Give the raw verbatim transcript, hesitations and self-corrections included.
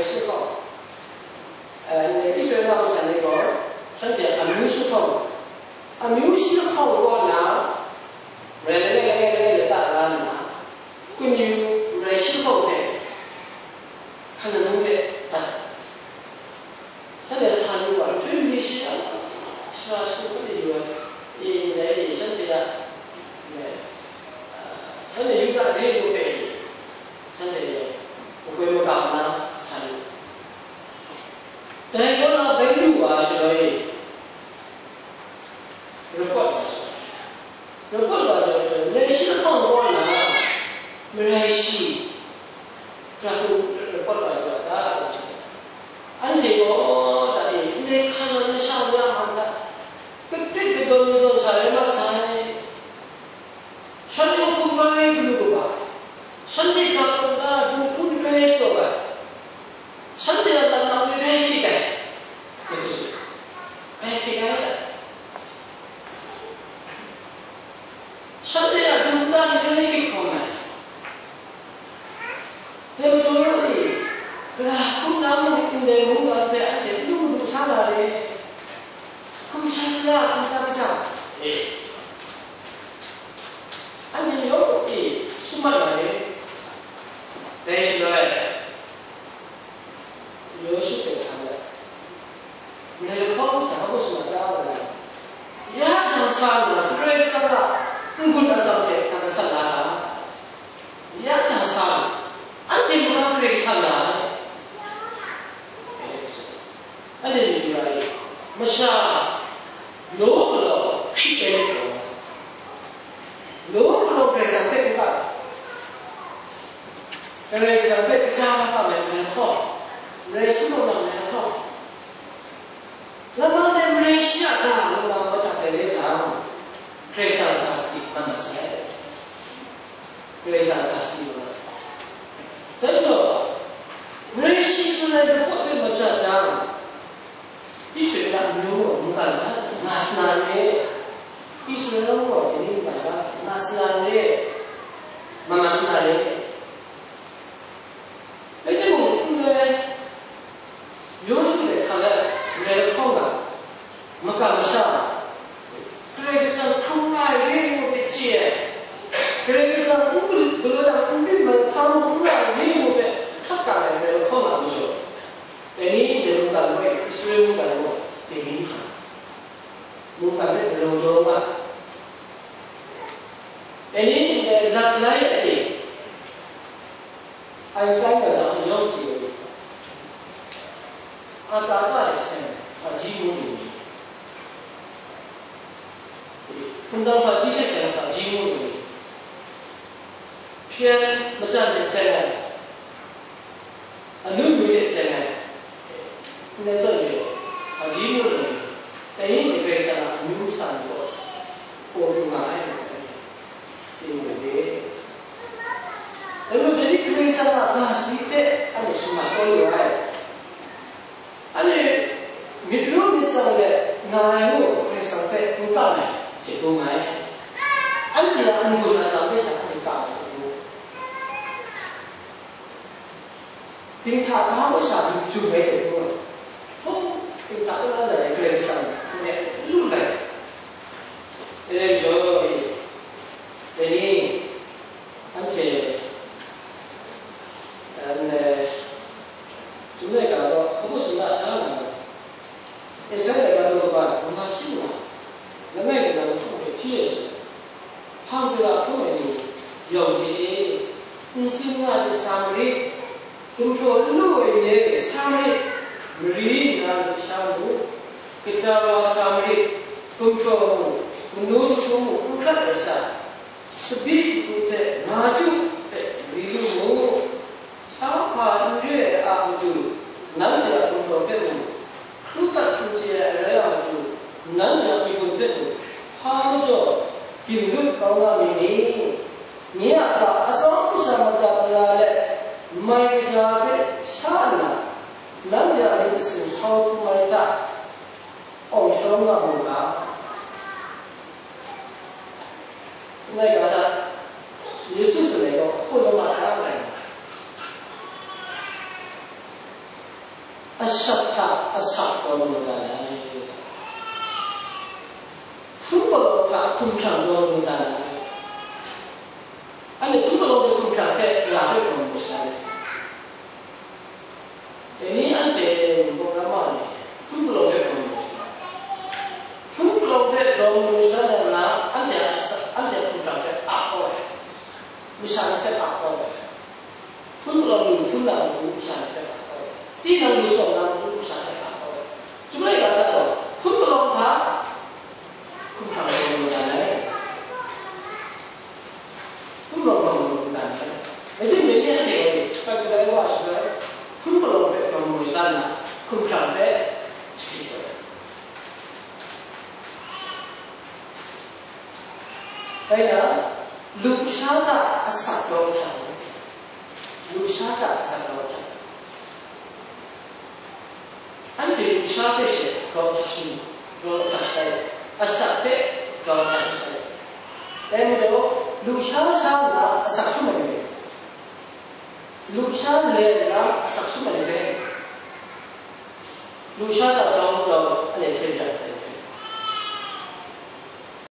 Shi hkawng, eh, Israela masha ni gaw, shanhte amyu shi hkawng, amyu shi hkawng kaw na, rai langai langai langai lata la nna, kunyu rai shi hkawng hpe hkan nanu hpe dat ai. Shanhte sa yu wa, nhtoi mi shi a, shara shagu hpe yu ai, e, ndai e, shanhte a, e, shanhte Yuda re lu hpe, shanhte makoi magam na sa yu. Dai kaw na bai lu wa shaloi, report wa shaloi, report wa shaloi, rai shi lahkawng kaw na, marai shi, Hkra hku report wa jaw ta, anhte gaw, dai, ndai hka na masha wa hkam hta, grit grit kadawn kadawn sha rai masai. Shanhte hkum rai galu kaba, shanhte ga hkum na dinghku rai tsaw ai, shanhte a lam lam rai hkyit ai, rai hkyit ai. Shanhte a lungta ni rai hkyit hkawm ai. Dai majaw ni, gara hkum na mung ndai mungga hpe anhte lu lu sa na re, hkum sa sara, hkum sa kaja, anhte yawng e sum mat na re. Dai shaloi, Yawshu hte hkang let, ndai lahkawng masha hpa bawt shangun da wa ai? Ya jang sa nna, Karai Kasang a n-gun atsam hte sa gasat la ai. Ya jang sa nna, anhte mung Karai Kasang ra ai. Anhte myit yu ai, masha law galaw hkrit ai myit gaw, law galaw Karai Kasang hpe n-ga, Karai Kasang hpe kaja kaba ai lahkawng, marai shi mung na ai lahkawng, lama hpe marai shi a ga lung na madat ai rai jang, Karai Kasang a ga sadi mat mat sai. Karai Kasang a ga sadi mat mat sai. Dai majaw, marai shi tsun ai lahkawng hpe madat jang, Israela amyu gaw mungkan hta nga sa na n re? Israela amyu gaw dai ni mungkan hta nga sa na n re? Nga nga sa na n re? Rai timung, n rai, Yawshu hte Hkaleb ndai lahkawng na, maka masha, Karai Kasang hkrum nga ai re ngu hpe chye ai, Karai Kasang n gu-, galaw yang n rit mai hkam n ra ai re ngu hpe hkrat ga ai ndai lahkawng na majaw, dai ni ndai mungkan hpe, Israela mungkan gaw dai ni hkra, mungkan hpe galaw daw nga ai. Dai ni ndai lat lai ai e, Einstein gaw na yawng chye ai, akata hte seng ai hpaji ngu lu ni, hpungdan hpaji hte seng ai hpaji ngu lu ni, hpyen majan hte seng ai, anu myu hte seng ai, ndai zawn e, hpaji ngu lu ni, dai ni hte Karai Kasang a amyu masha ni gaw, paw lu nga ai. Chye yu ai. Dai majaw, dai ni Karai Kasang a ga sadi hpe anhte shaman kau yu ai. Anhte myit ru myit tsang let nga ai ngu, Karai Kasang hpe n kam ai, chye du nga ai. Anhte a n-gun atsam hpe sha n kam ai, chye du. Dinghta ga masha lu jum ai hte du ai. Hpaw, dinghta ga la ai Karai Kasang hpe lu lai. Dai majaw, dai ni, anhte, eh, ndai, Chyum laika gaw hpaw bawt shangun da nga ai. Esai laika daw kaba, manga shi nga, langai kanan lahkawng hpe hti ai shaloi, hpang hkra hkrum ai ni yawng hte e, nsin nga hte sa marit, gumhpraw n lu ai ni hte sa marit, mari nna lut sha mu, kaja wa sa marit, gumhpraw mu, manu jahku mu n hkrat ai sha, tsabyi jahku hte nga chyu hpe mari lu mu. Sa hpa n re ai a matu, nanhte a gumhpraw hpe mung, hkru dat n chye ai rai a matu, nanhte a myi-gun hpe mung, hpa majaw ginlut kau nga myit ni? Nye a ga atsawm sha madat mara let, mai kaja hpe sha nna, nanhte a myit masin sau hkrum ai hta, awng shawng nga mu ga. Ngai ga hta, Yesu tsun ai gaw hpaw lawm a hkra nga ai. Asak hta asak tawn mu dan ai. Hpun palawng hta hkumhkrang tawn mu dan ai. Anhte hpun palawng hte hkumhkrang hpe la hpe tawn mu sai. Dai ni anhte Wunpawng Rama ni hpun palawng hpe tawn mu sai. Hpun palawng hpe tawn mu sai na, anhte a, anhte a hkumhkrang hpe ap kau ai. Masha ni hpe ap kau ai. Hpun palawng lu hpun na matu masha ni hpe ap kau ai. Tinang lu tsawm na matu masha ni hpe ap kau ai. Chyum rai ga dat gaw, hpun palawng hta hkumhkrang tawn mu dan ai. Hpun palawng tawn mu dan ai. Rai timung, dai ni anhte gaw, hpai hkalai wa shaloi, hpun palawng hpe tawn mu dan na, hkumhkrang hpe shaji kau ai. Rai nna, lusha hta asak grau hta, lusha hta asak grau hta. Anhte lusha hpe she grau hta shani, grau hta shatai, asak hpe grau hta shatai. Dai majaw, lusha sha nna asak sum ai ni, lusha le nna asak sum ai ni rai. Lusha hta